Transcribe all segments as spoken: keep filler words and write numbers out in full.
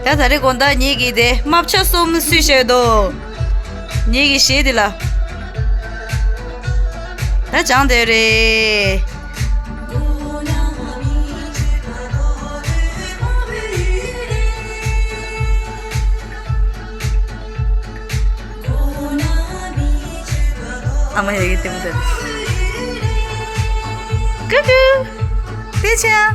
ད་ད་རེས་དགོང་དག་ངེད་ཀྱི་དེ་རྨ་བྱ་གསུམ་སུས་བཤད་འདུག་ངེད་ཀྱི་གཞས་དེ་ལ། ད་སྦྱང་བསྡད་རེད། ཨ་མ་ཡ་གི་ལྟད་མོ་ལྟ་དེ། ཀུ་ཀུ། དེ་ཆེ་ཨ།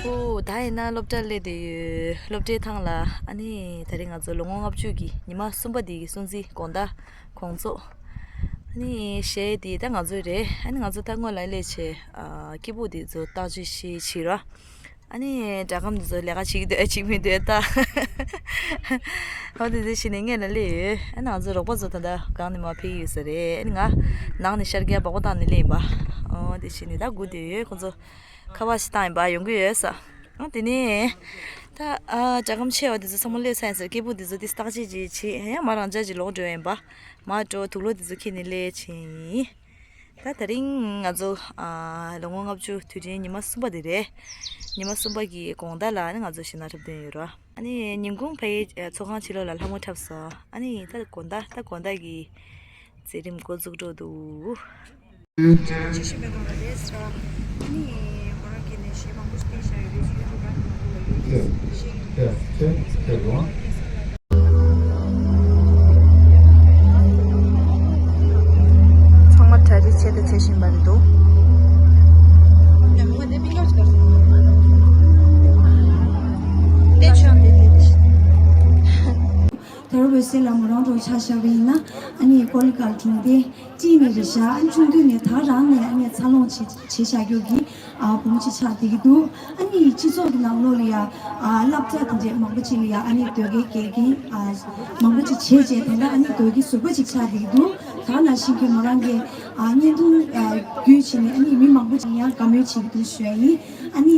ཨོ། ད་ཡིན་ན་སློབ་གྲྭ་སླེབས་བསྡད་ཡོད། སློབ་གྲྭའི་ཐང་ལ། ཨ་ནི་ད་རེས་ང་ཚོ་ལོ་ངོ་ལྔ་བཅུ་གི་ཉི་མ་གསུམ་པ་འདི་གི་སྲུང་བརྩི་དགོང་དག་དགོང་ཚོགས། ཨ་ནི་གཞས་འདི་ད་ང་ཚོའི་རེད། ཨ་ནི་ང་ཚོ་ད་སྔོན་ལ་སླེབས་བྱས། ཨ། སྐད་སྦུག་འདི་ཚོ་བརྟག་དཔྱད་བྱས་བྱས་ར། ཨ་ནི་སྒྲ་སྒམ་འདི་ཚོ་ལས་ཀ་བྱེད་ཀྱི་འདུག་ཨེ་བྱེད་མི་འདུག་ཨེ་ལྟ། འོ་དེ་ཚོ་བྱས་ནས་སྔོན་ལ་སླེབས་ཡོད། ཨ་ནི་ང་ཚོ་རོགས་པ་ཚོ་ད་ལྟ་སྒང་ནས་མར་ཕེབས་ཀྱི་ཡོད་ས་རེད། ཨ་ནི་ང་ནང་ནས་ཤར་རྒྱག་སྦག་སྦག་བཏང་ནས་སླེབས་ཡིན་པ། འོ་དེ་བྱས་ནས་ད་སྒུག་བསྡད་ཡོད། ཁོང་ཚོ་ཁ་པར་ཞིག་བཏང་ཡིན་པ། ཡོང་གི་ཡོད་ས། ཨ་དེ་ནས་ད། ཨ། སྒྲ་སྒམ་ཆེ་བ་དེ་ཚོ་ཚང་མ་སླེབས་ཚར་ཡིན་ཟེར། སྐད་སྦུག་དེ་ཚོ་དེ་བརྟག་དཔྱད་ཅིག་བྱེད། ཡང་མར་རང་འཇགས་ཅིག་ལོག་འགྲོ་ཡིན་པ། མར་འགྲོ། དུག་ལོག་དེ་ཚོ་འཁྱེར་ནས་སླེབས་ཕྱིན་ཡིན། ད་དེ་རིང་ང་ཚོ། ཨ། ལོ་ངོ་ལྔ་བཅུ་དུས་དྲན་ཉི་མ་གསུམ་པ་དེ་རེད། ཉི་མ་གསུམ་པ་གི་དགོང་དག་ལ་ནི་ང་ཚོ་གཞས་སྣ་འཁྲབ་འདོད་ཡོད་ར། ཨ་ནི་ཉིན་གུང་ཕ་གིའི་ཚོགས་ཁང་ཕྱི་ལོགས་ལ་ལྷ་མོ་འཁྲབ་སོང་། ཨ་ནི་ད་དགོང་དག་ད་དགོང་དག་གི་མཛད་རིམ་འགོ་འཛུགས་འགྲོ་འདུག་ཅི་ཞིག་མེད་པ་རེད་ཟེར། ཨ་ནི་ཁོ་རང་གིས་ནས་གཞས་མང་པོ་ཞིག་བཏེགས་བཞག་ཡོད་རེད། ཡུ་ཊུབ་ར་མང་པོ་ལ་ཡོད་ཞེས། ཚང་མ་གྲ་སྒྲིག་བྱས་དང་བྱེད་བཞིན་པ་རེད་འདུག་དེ་རུ་བོད་སེ་ལ་མོ་རང་གྲོགས་ཆ་བཞག་པ་ཡིན་ན། ཨ་ནི་ཀོ་ལི་གྷལ་གྲོང་སྡེ་སྤྲིན་ནས་རེད་ཤག་ཨ་ནི་ཆུང་དུས་ནས་ད་རང་ནས་ཨ་ནི་འཚར་ལོངས་བྱེད་བྱེད་བཞག་རྒྱུ་གི། ཨ། བུ་མོ་ཅིག་ཆགས་བསྡད་ཀྱི་འདུག་ཨ་ནི་སྤྱི་ཚོགས་ཀྱི་ནང་ལོགས་ལ་ཡ། ཨ། བསླབ་བྱ་དེ་འདྲས་མང་པོ་ཅིག་ལ་ཡ། ཨ་ནི་དོལ་རྒྱལ་འགལ་རྐྱེན། ཨ། མང་པོ་ཅིག་བྱས་རྗེས་ད་ལྟ་ཨ་ནི་དོལ་རྒྱལ་ཟུར་པ་ཅིག་ཆགས་བསྡད་ཀྱི་འདུག་ད་ནང་བཞིན་གྱི་མོ་རང་གིས། ཨ། བརྙན་ཐུང་། ཨ། བརྒྱུད་བྱས་ནས་ཨ་ནི་མི་མང་པོ་ཅིག་ཡང་དགའ་མོས་བྱེད་ཀྱི་འདུག་ཞུ་ཡ་ཡིན། ཨ་ནི་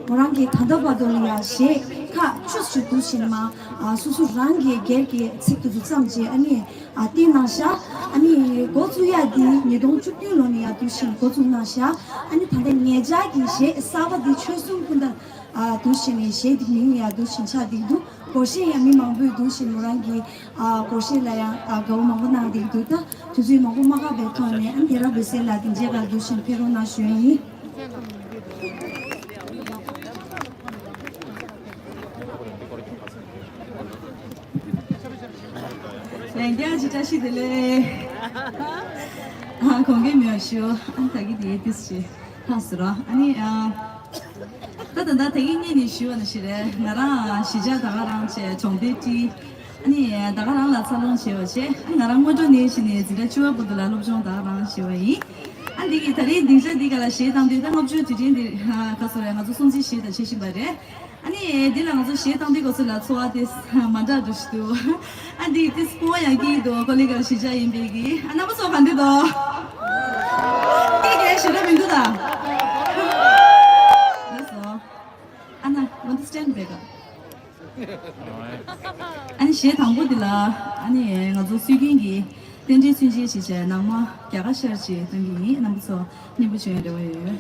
མོ་རང་གིས་ད་ལྟ་བར་དུ་ལ་ཡ་གཞས་ཁག་བཅུ་ཙམ་འདུག་བྱས་ནས་མ། ཨ། སོ་སོ་རང་གི་སྒེར་གྱི་ཚིག་དེ་ཚོ་བརྩམས་རྗེས། ཨ་ནི། ཨ། བཏིང་གནང་ཤག་ཨ་ནི་འགོ་བཙུགས་ཡ་འདི་ཉིས་སྟོང་བཅུ་བདུན་ལོ་ནས་ཡ་འདུག་བཞིན་འགོ་བཙུགས་གནང་ཤག་ཨ་ནི་ད་ལྟ་ངེད་ཅག་གི་གཞས་གསར་པ་འདི་ཆོལ་གསུམ་སྤུན་ཟླ། ཨ། འདུག་བཞིན་ནས་གཞས་འདི་མིང་ཡ་འདུག་བཞིན་ཆགས་བསྡད་འདུག་སྒོར་གཞས་ཡང་མི་མང་པོས་འདུག་བཞིན་མོ་རང་གི། ཨ། སྒོར་གཞས་ལ་ཡང་། ཨ། དགའ་བོ་མང་པོ་གནང་བསྡད་འདུག་ད་དུས་ཚོད་མང་པོ་མ་འགོར་བའི་ཐོག་ནས། ཨ་ནི་དེ་ར་བོད་སེ་ལ་དེ་འཇལ་ག་འདུག་བཞིན་ཕེབས་རོགས་གནང་ཞུ་ཡ་ཡིན། ལན་རྒྱག་ཅིག་བཀྲ་ཤིས་བདེ་ལེགས། ཨ། གོང་གི་མེད་ཞུ། ཨ། ད་གི་དེ་ཏིས་ཞེ་ཐག་སུ་ར། ཨ་ནི། ཨ། ད་ད་ད་དེ་གི་ངེད་གཉིས་ཞུ་བ་ནི་ཞིག་རེད། ང་རང་གཞིས་ཆགས་ད་ག་རང་བྱས་གྲོང་སྡེ་ཏི། ཨ་ནི་ད་ག་རང་ལ་འཚར་ལོངས་བྱས་པ་བྱས། ཨ། ང་རང་སྔོན་འགྲོ་ནས་བྱས་ནས་འཛིན་གྲྭ་བཅུ་པ་བར་དུ་ལ་སློབ་སྦྱོང་ད་ག་རང་བྱས་པ་ཡིན། ཨ། འདི་གི་ད་རེས་སྡིངས་ཆ་འདི་ག་ལ་གཞས་བཏང་དུས། ད་ལྔ་བཅུའི་དུས་དྲན་འདི། ཨ། ག་སོ་རེད། ང་ཚོ་སྲུང་བརྩི་བྱས་དང་བྱེད་བཞིན་པ་རེད། ཨ་ནི་འདི་ལ་ང་ཚོ་གཞས་བཏང་དུས་སྐབས་སུ་ལ་ཚོར་བ་དེ་མ་འདྲ་འདྲ་ཞིག་འདུག་ཨ། འདི་དེ་སྤོ་བོ་ཡང་སྐྱིད་འདུག་ཀོ་ལི་གྷལ་གཞིས་ཆགས་ཡིན་པའི་གི། ཨ། རྣམ་པ་ཚོ་ག་འདྲ་འདུག་སྐད་རྒྱག་ཞེ་དྲག་མི་འདུག་ད། ལགས་སོ། ཨ་ན། want to stand back up. ཨ་ནི་གཞས་དང་པོ་འདི་ལ། ཨ་ནི་ང་ཚོ་སྲོལ་རྒྱུན་གྱི་རྟེན་འབྲེལ་མཚོན་བྱེད་ཞེས་བྱས་ནང་མ་རྒྱ་གར་ཤར་ཅིག་བཏང་གི་ཡིན། རྣམ་པ་ཚོ་མཉེས་པོ་བྱུང་ཡ་རེ་བ་ཡོད།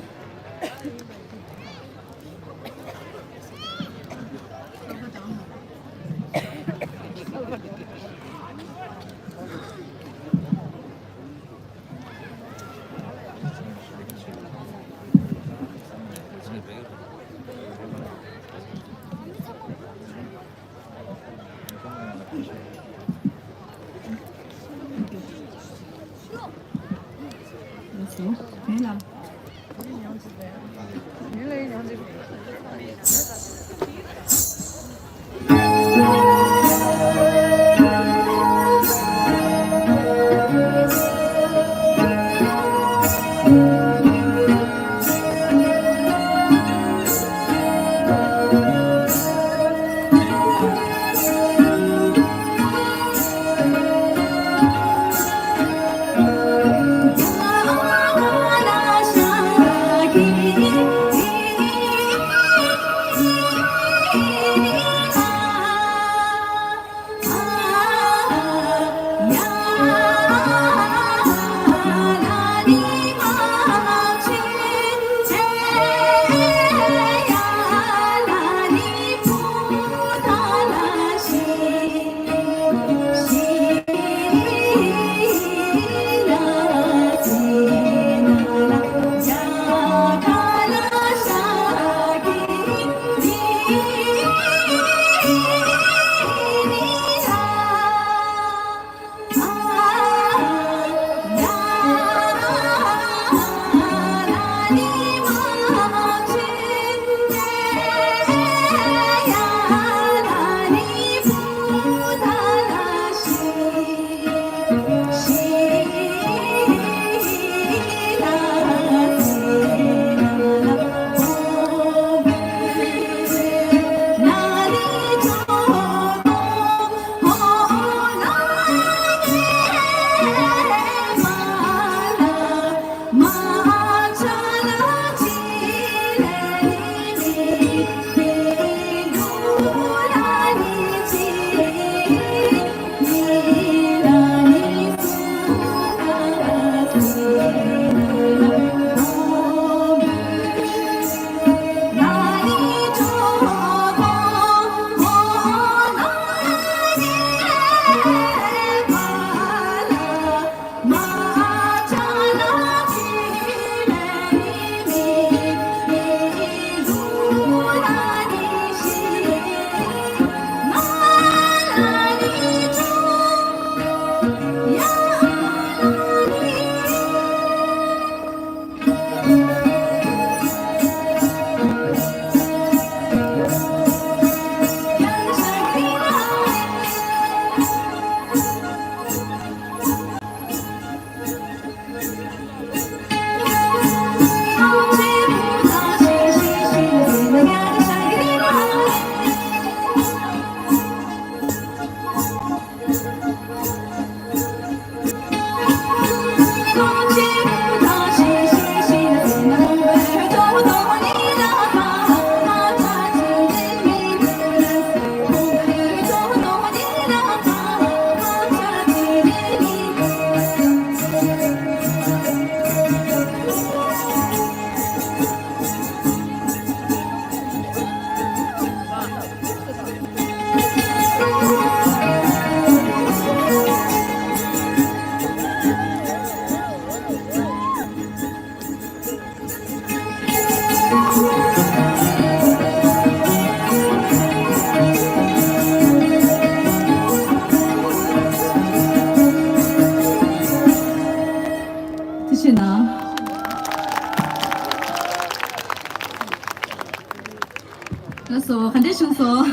ཆུང་སོང་།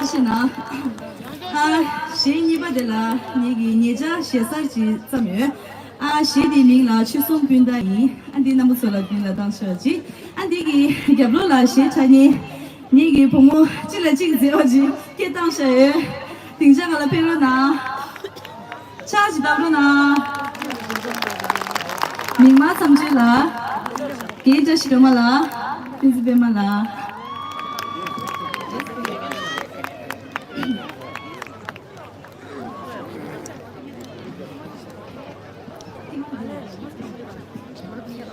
ཨ་ཤེ་ན། ཨ། གཞས་གཉིས་པ་དེ་ལ་ངེད་ཀྱི་ཉེ་ཆར་གཞས་གསར་ཅིག་བརྩམས་ཡོད། ཨ། གཞས་དེའི་མིང་ལ་ཆོལ་གསུམ་སྤུན་ཟླ་ཡིན། ཨ། འདི་རྣམ་པ་ཚོ་ལ་མདུན་ལ་བཏང་ཆོག་ཅིག་ཨ། འདི་གི་རྒྱབ་ལོགས་ལ་གཞས་འཁྲབ་མཁན་ངེད་ཀྱི་བུ་མོ་གཅིག་ལ་གཅིག་མཛེས་པ་ཅིག་སྐད་བཏང་བཞག་ཡོད། སྡིངས་ཆ་སྒང་ལ་ཕེབས་རོགས་གནང་། ཕྱག་ཅིག་བརྡབ་རོགས་གནང་། མིག་དམར་མཚམས་གཅོད་ལགས། རྒན་བཀྲ་ཤིས་སྒྲོལ་མ་ལགས། བསྟན་འཛིན་པད་མ་ལགས།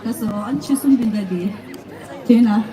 ལགས་སོ། ཨ་ནི་ཆོལ་གསུམ་སྤུན་ཟླ་འདི་དོན་ལ།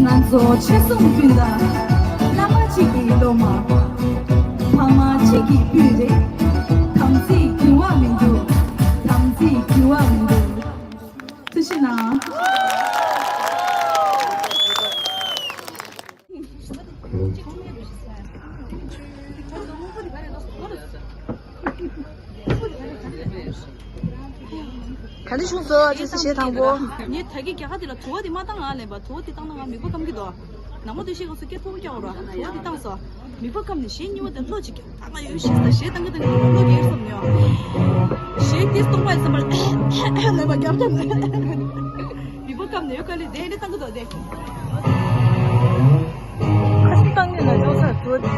ང་ཚོ་ཆོལ་གསུམ་སྤུན་ཟླ། བླ་མ་གཅིག་གི་སློབ་མ། ཕ་མ་གཅིག་གི་སྤུན་རེད། དམ་ཚིག་འགྱུར་བ་མི་འདུག་དམ་ཚིག་འགྱུར་བ་མི་འདུག་ཐུགས་རྗེ་གནང་། ག་འདྲ་བྱུང་སོང་། ཅི་ཟེར་བྱེད་དང་པོ། ངས་ད་གིན་རྒྱ་གར་དེ་ལ་དུ་བ་དེ་མ་བཏང་ང་ལེན་པ། དུ་བ་དེ་བཏང་ན་ང་མིག་པ་སྐམ་གི་འདུག་ནང་མ་དུ་ཤེས་ག་སུ་སྐད་ཐོག་རྒྱག་རོགས། དུ་བ་དེ་བཏང་སོང་། མིད་པ་སྐམ་ནས་གཞས་རྙིང་པ་དང་བློ་ཅིག་རྒྱབ། ད་ང་ཡོད་ཤེས་ད་གཞས་བཏང་གི་བཏང་གི་བློ་རྒྱབ་བསམ་ནས་ཡོད། གཞས་ཏིས་སྟོང་པ་ཡིན་བསམ་པར་ལབ་པ་རྒྱབ་རྒྱབ་ནས། མིད་པ་སྐམ་ནས་ཡོད་ག་ལེ་དེ་ནས་བཏང་གི་འདུག་དེ། ཁ་སང་བཏང་གི་ན་ཅོག་ཚར་འགྲོ།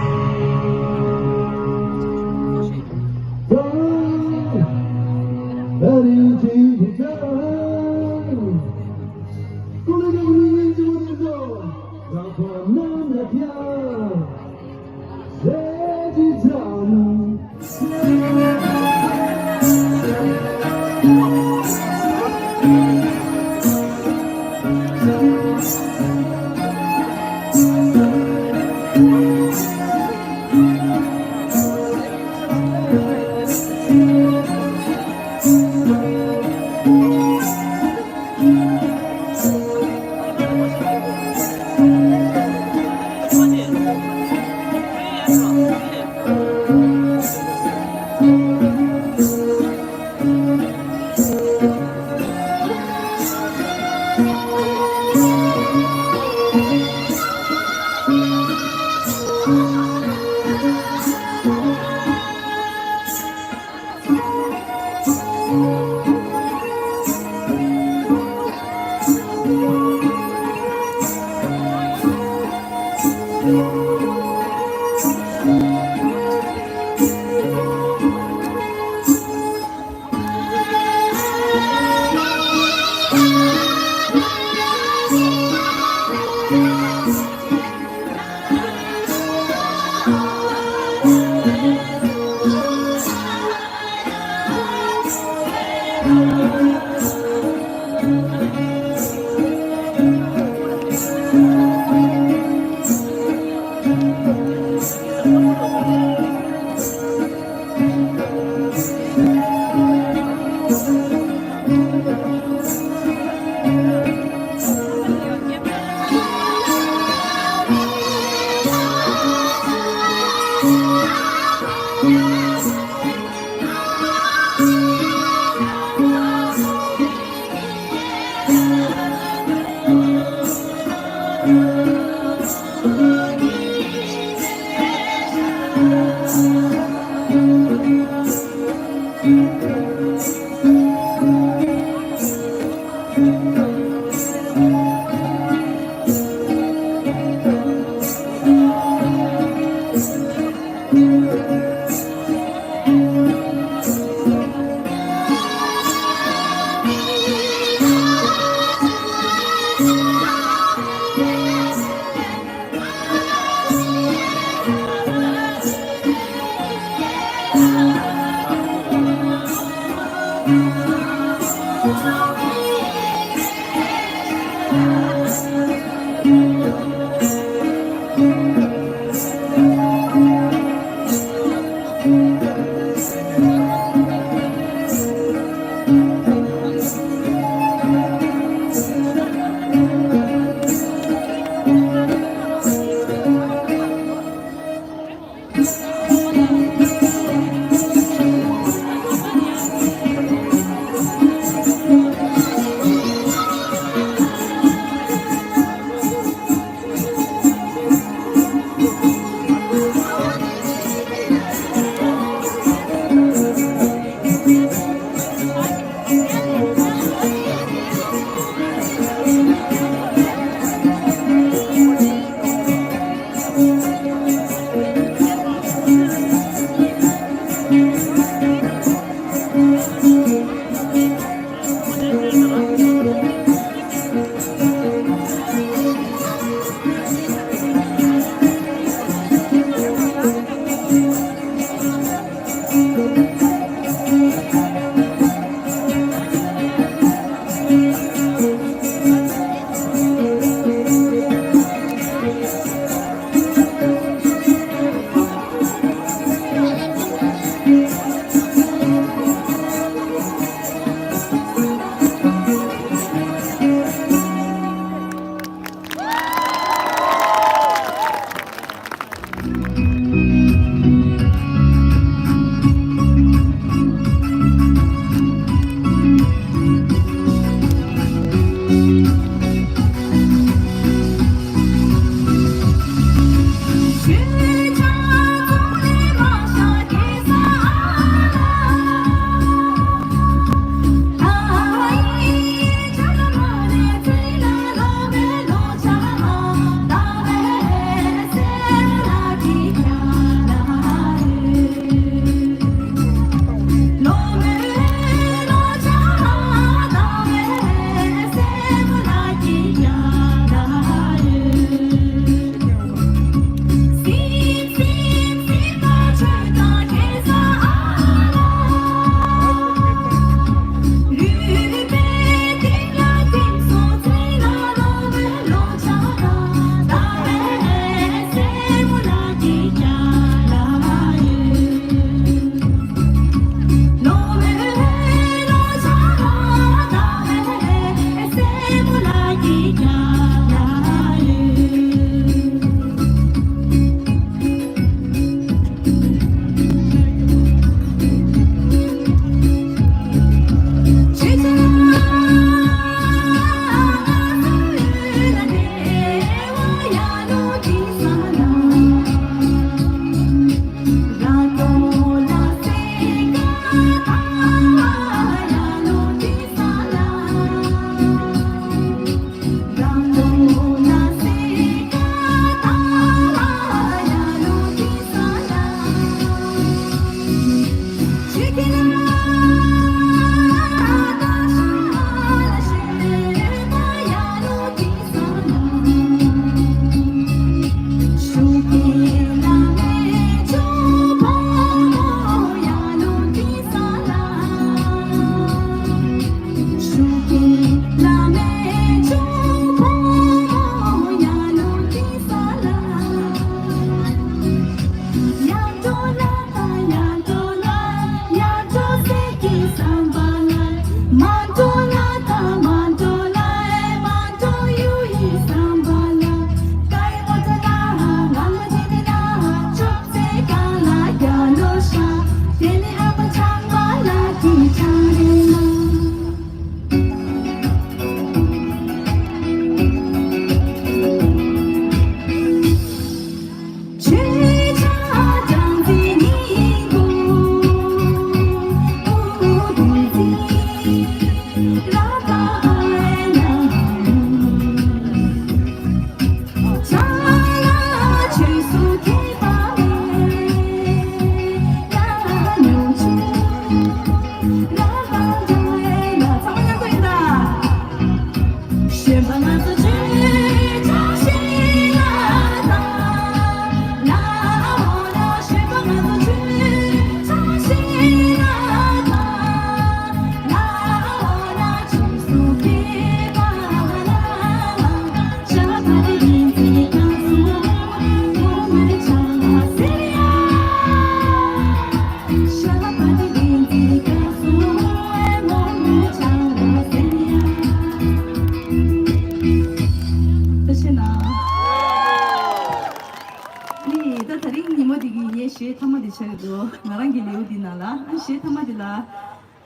ཆགས་ཀྱི་འདུག་ང་རང་གི་ལེའུ་འདི་ནང་ལ་ཨ་གཞས་མཐའ་མ་འདི་ལ་ཨ་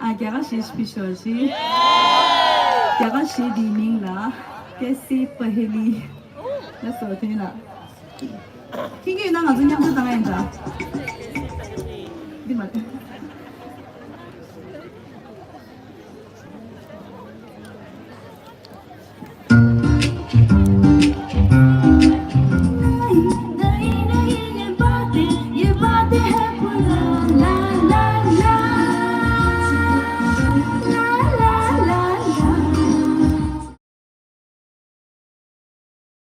རྒྱ་གར་གཞས་ཤིག་ཕུལ་ཞོར་ཞིག་རྒྱ་གར་གཞས་འདིའི་མིང་ལ་ཀེ་སེ་པ་ཧེ་ལི་ལ་སོགས་དེ་ལ་ཁྱེད་ཀྱི་ཡོད་ན་ང་ཚོ་མཉམ་དུ་བཏང་ཡིན་འདྲ།